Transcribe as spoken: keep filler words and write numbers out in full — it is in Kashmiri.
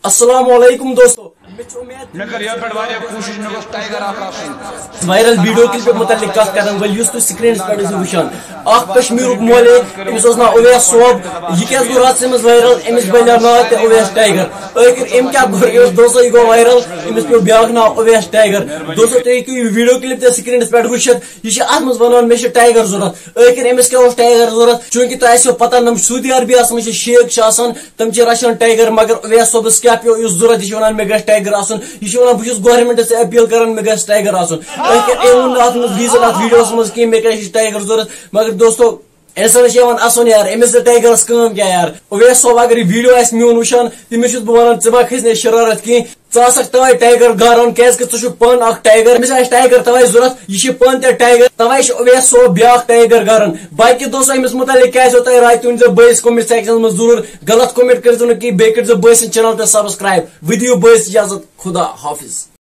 السلام علیکم دوستو، مےٚ چھِ اُمید مےٚ کٔر یَتھ پٮ۪ٹھ واریاہ کوٗشِش، مےٚ گوٚژھ ٹائیگر اکھ آسُن۔ وائرل ویڈیو کلپ متعلق کتھ کرن وٲلۍ یُس تُہۍ سکرینس پٮ۪ٹھ ٲسِو وٕچھان، اکھ کشمیرُک مولوی، أمِس اوس ناو اویس صٲب۔ یہِ کیٛازِ گوٚو راتسٕے منٛز وائرل؟ أمِس بنیو ناو تہِ اویس ٹائیگر۔ ٲخر أمۍ کیٛاہ کوٚر؟ یہِ اوس دوستو، یہِ گوٚو وائرل، أمِس پیوٚو بیٛاکھ ناو اویس ٹائیگر۔ دوستو، تُہۍ ہیٚکِو یہِ ویڈیو کلپ تہِ سکرینس پٮ۪ٹھ وٕچھِتھ۔ یہِ چھِ اتھ منٛز ونان، مےٚ چھِ ٹائیگر ضوٚرتھ۔ ٲخر أمِس کیٛاہ اوس ٹائیگر ضوٚرتھ؟ چوٗنٛکہِ تۄہہِ آسیو پتہ، نۄم سعودی عربیہ ہس منٛز چھِ شیخ چھِ آسان، تِم چھِ رچھان ٹائیگر، مگر اویس صٲبس کیٛاہ پیوٚو یُس ضوٚرتھ؟ یہِ چھُ ونان، مےٚ گژھِ ٹائیگر آسُن۔ یہِ چھُ ونان، بہٕ چھُس گورنمنٹس تہِ اپیل کران، مےٚ گژھِ ٹائیگر آسُن۔ ٲخر أمۍ ووٚن نہٕ اتھ منٛز ریزن، اتھ ویڈیوس منٛز کینٛہہ، مےٚ کیٛازِ چھُ ٹائیگر ضوٚرتھ۔ مگر دوستو، انسانس چھِ یِوان اسُن یار، أمِس تہٕ ٹائیگرس کٲم کیٛاہ یار؟ اویس صٲب، اگر یہِ ویڈیو آسہِ میون وٕچھان، تٔمِس چھُس بہٕ ونان، ژٕ ما کھٔسۍ نہٕ شرارت کینٛہہ، ژٕ آسکھ توے ٹائیگر گاران، کیٛازِ کہِ ژٕ چھُکھ پانہٕ اکھ ٹائیگر۔ أمِس آسہِ ٹائیگر توے ضوٚرتھ، یہِ چھُ پانہٕ تہِ ٹائیگر، توے چھُ اویس صٲب بیٛاکھ ٹائیگر گاران۔ باقی دوستو، أمِس متعلق کیٛاہ آسیو تۄہہِ راے، تُہۍ ؤنۍزیو بٲیِس comment sectionس منٛز ضروٗر، غلط comment کٔرۍزیو نہٕ کینٛہہ، بیٚیہِ کٔرۍزیو بٲیِس سٕنٛدِ channel تہِ subscribe۔ ودِیِو بٲیِس اجازت، خدا حافظ۔